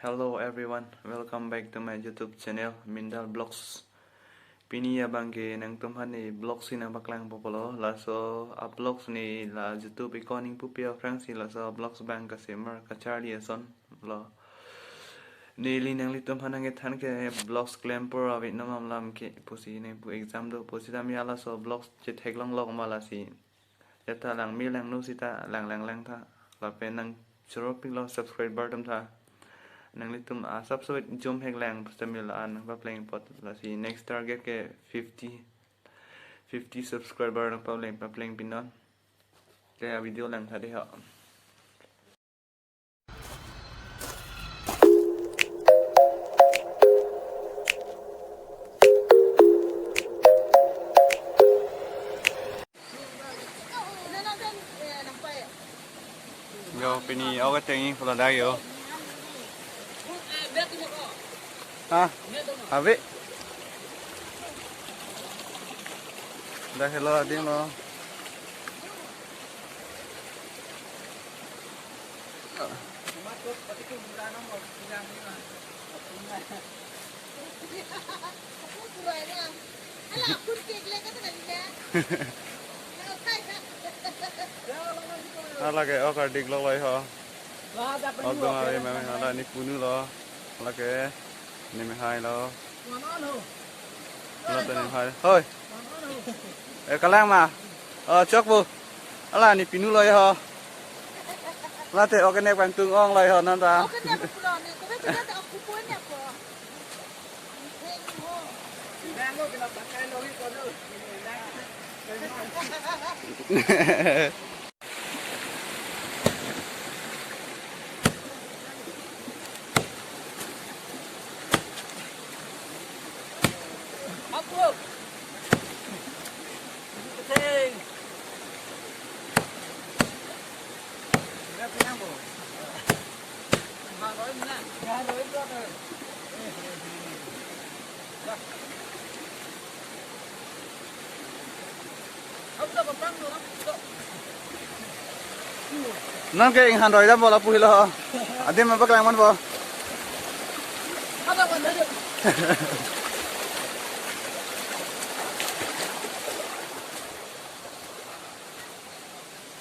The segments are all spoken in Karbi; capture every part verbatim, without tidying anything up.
Hello everyone, welcome back to my YouTube channel, Mindal Vlogs. Pini abangke nangtumphan ne vlogs si nangpaklang po pulo, laso a vlogs ne la YouTube account ingpupi aphrangsi laso vlogs abang kasemar kacharli ason lo. Neli nanglitumphan nangkethan ke vlogs klem pura vit nom alam ke pusi nangpu exam do pusitame laso vlogs chetheklong lok ma lasi. Jata langme langno sita lang lang lang tha. Lapen nangchoro pik lo subscriber atum tha. Nanglitum asap soi jom hek lang pusitame la an nangpapleng apot lasi next target ke fifty, fifty subscriber nangpapleng, papleng pinon. Ke a video lang tha dei ho. Yo, pini oke tengi pula dak yo. Ha? Ave? Dak helo ading lo. Hala ke, oh, kardik lok loi ho. Oh, dong ave mame, hala ni punu lo. Hala ke, ni me hai lo. Hala te ni hai. Hoi. Eh, kalang ma. Oh, chok bu. Hala ni punu loi ho. Hala te, oke ne pang tung ong loi ho non ta. Non ke inghan roi dam bola puhilo. Adim apa kelang man bo?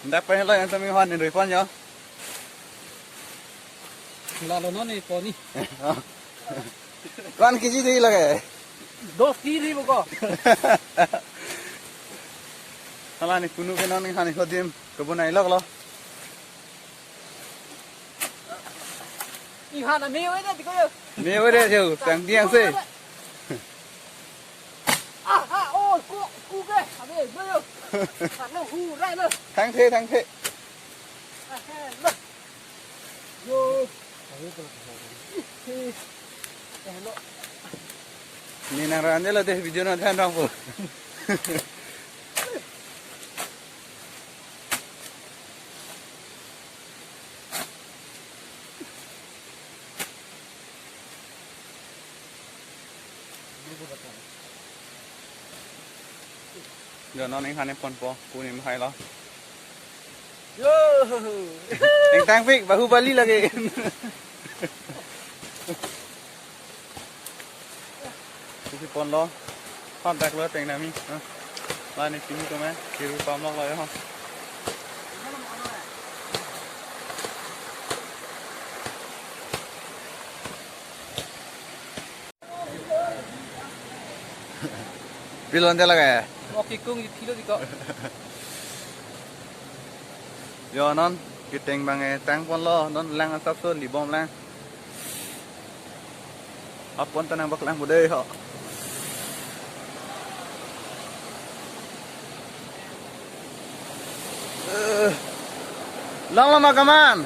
Ndak pa helo yang tami han ni roi pon yo. Lalo non ni poni. Kwan kiji dei lake. Dos kg dei boko. Hala ni punu ke non ni hani hodim kebun ai lok lo. Inghan ami oi de tiko yo. Ni oi de jo, tang diang se. Ah, ah, oh, ku, ku ke. Abe, bo yo. Ano hu rai lo. Thang the, thang the. Ah, he, lo. Yo. Ni nang ran de lo de video na than rang po. Jo non inghan pon po, kunim hai lo. Yo. Ingtang pik, Bahubali lake. Kusi pon lo. Hot dak lo teng nami. Ha. La ni pini kome, kiru pam lo lo yo. Pilon dia lagi. Oke, kung di kilo di kok. Yo non, keteng abang tang pon lo, non lang asap so libom lang. Apon tanang bak lang budai ho. Eh, lang lama kaman.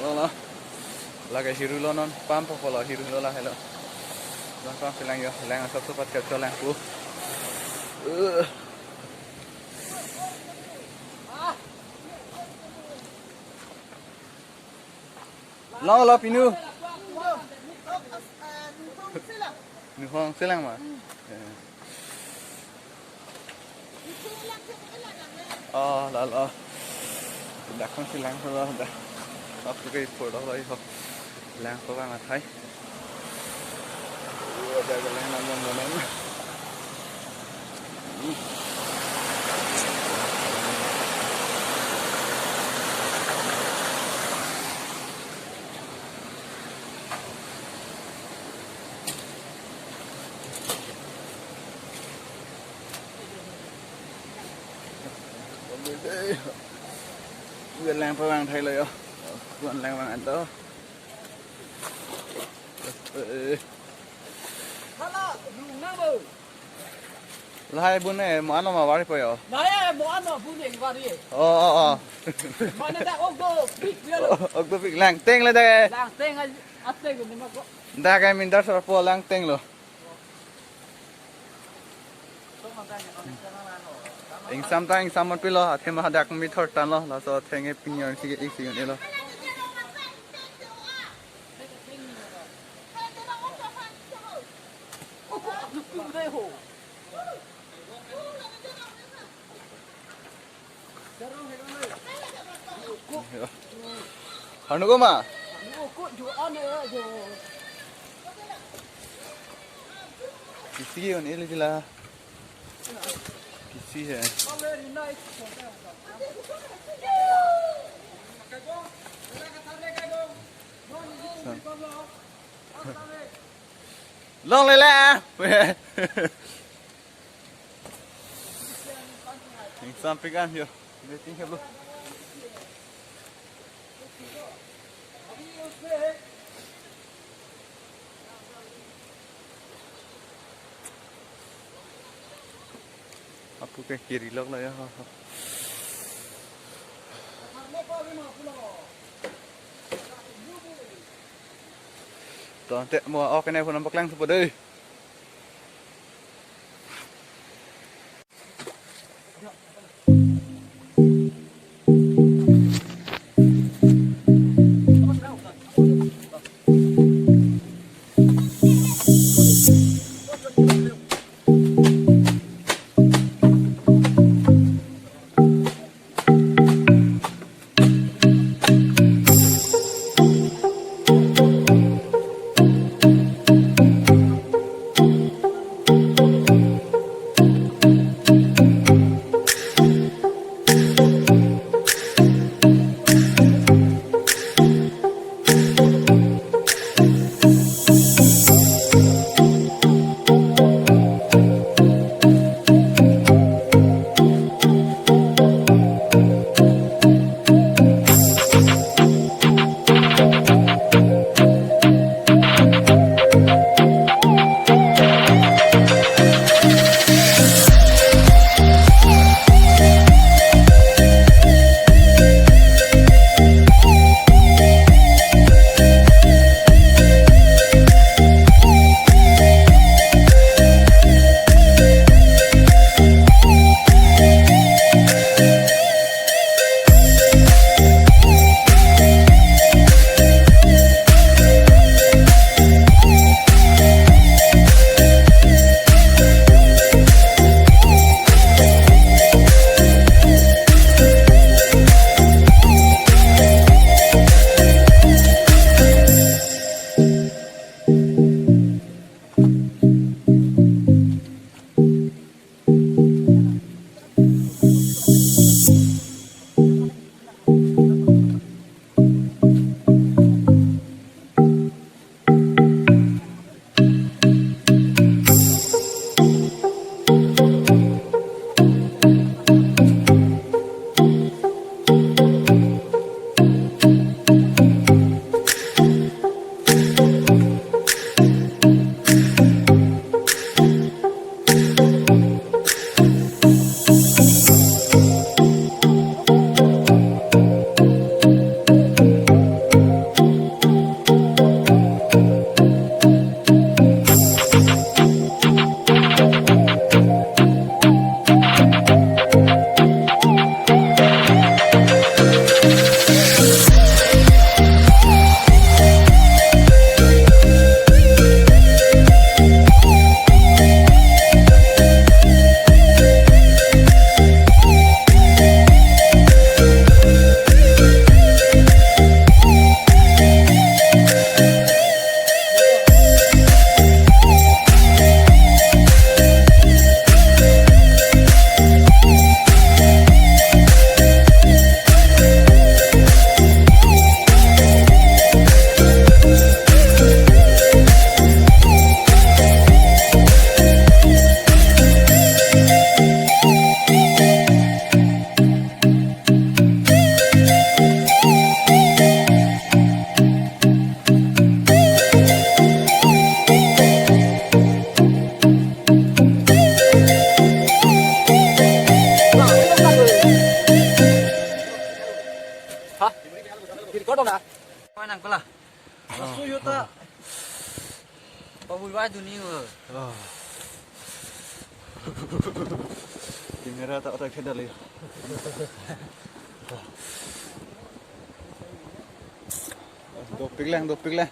Lama. Lake hiru lo non, pam po polo hiru lo la helo. Don pam pilang yo, lang asap supat kepcho lang pu. Eh. Lo, lo, pinu. Nuhong selang ma. Eh. Oh, lalo. Dak kongsi lang pura dah. Aphu ke pura lagi ho. Lang pura ngat hai. Ada lang namun namun. Hala, lung nang bo. Lahai bun e, mo ano ma vari po yo. Lahai mo ano bun e vari. Oh, oh, oh. Mane dak ok dopik bialo. Ok dopik, langteng le dak e. Langteng a, ateng ni ma ko. Dak e minter sarpo langteng lo. Ingsam ta ingsam mat pilo, athema dak mi thor tan lo, laso atheng e pini on si ke ik si un-e lo. Harnu ko ma? Kisi on-e le jila. Kisi he. Longle le. Ingsam pik an yo. Waiting he lo. Aphu ke kiri lok lo ya. To, te mo ok ne phone paklang supo dei. Koi nang pala. Asu yo ta. Pabui ba duni ko. Camera ta otak khedal yo. Dopik lang, dopik lang.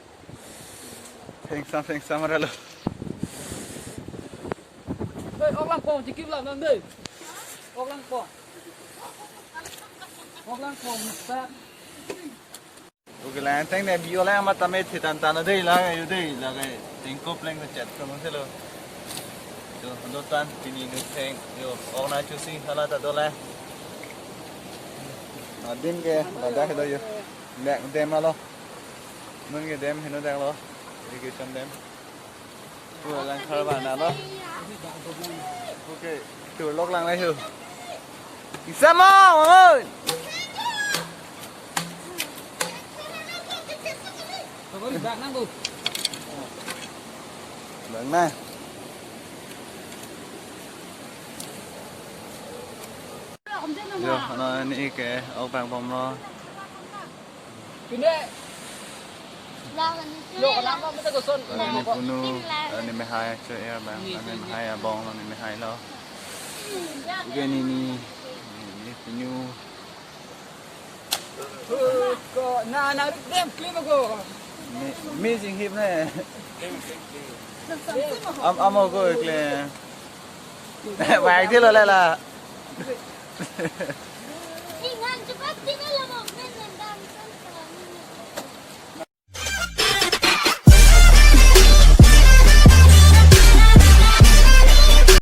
Thengsam, thengsam aralo. Hei, ok lang pong, chikip lang nang dei. Ok lang pong. Ok lang pong, mister. Okay, lang theng ne bio lang matame thitan tan dei la, yo dei la, thengkop lang chat ko selo. Yo, do tan pini nu theng, yo, ok na chusi hala ta do la. Adim ke, ladak do yo. Lek dam alo. Nun ke dam heno dak lo. Irrigation dam. Tu lang khar ba na lo. Okay, tu lok lang lai hu. Isa mo, oi. Bang na. Yo, ano ni ke, ok bang bom lo. Pine. Lo, kenapa kita ke son? Ini punu, ini mehai, cuy ya bang, ini mehai abong, ini mehai lo. Oke, ini, ini, ini penyu. Ko na na dem klim ko. Mi, mi jinghip ne. Am, amo ko kle. Baik di lo lela.